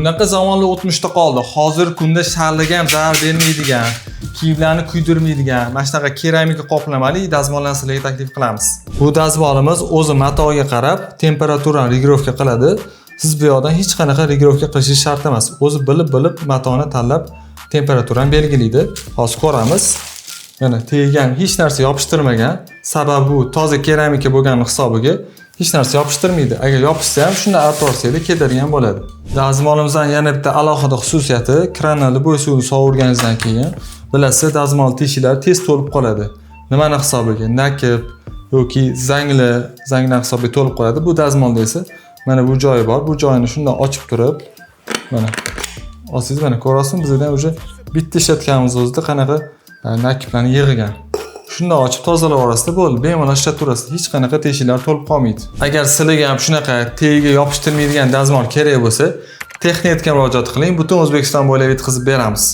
Unaqa zamonlar o'tmishda qoldi. Hozirgi kunda sharliga ham zarar bermaydigan, kiyimlarni kuydirmaydigan mana shunaqa keramika qoplamali dazmollarni sizlarga taklif qilamiz. Bu dazmolimiz o'zi matoga qarab temperaturani регулировка qiladi. Siz bu yoqdan hech qanaqa регулировка qilishingiz shart emas. O'zi bilib-bilib matoni tanlab temperaturani belgilaydi. Hozir ko'ramiz. Mana, tagiga ham hech narsa yopishtirmagan. Sababi bu toza keramika bo'lgani hisobiga hech narsa yopishtirmaydi. Agar yopishsa ham, shunday artib yuborsangiz ketadigan bo'ladi. Dazmolimizdan yana bitta alohida xususiyati, krandan любой suvni sovurganingizdan keyin, bilasiz, dazmol teshiklari tez to'lib qoladi. Nimani hisobiga? Nakib yoki zangli, zanglar hisobiga to'lib qoladi. Bu dazmolda esa mana bu joyi bor. Bu joyini shunday ochib turib, mana olsangiz, mana ko'rasizmi, bizdan уже bitta ishlatganimiz o'zida qanaqa nakiblarni yig'gan. Shunday ochib tozalab yuborasizda, bo'ldi. Bemalol ishlataverasiz. Hech qanaqa teshiklar to'lib qolmaydi. Agar sizlarga ham shunaqa tagiga yopishtirmaydigan dazmol kerak bo'lsa, Texnetga murojaat qiling. Butun O'zbekiston bo'ylab yetkazib beramiz.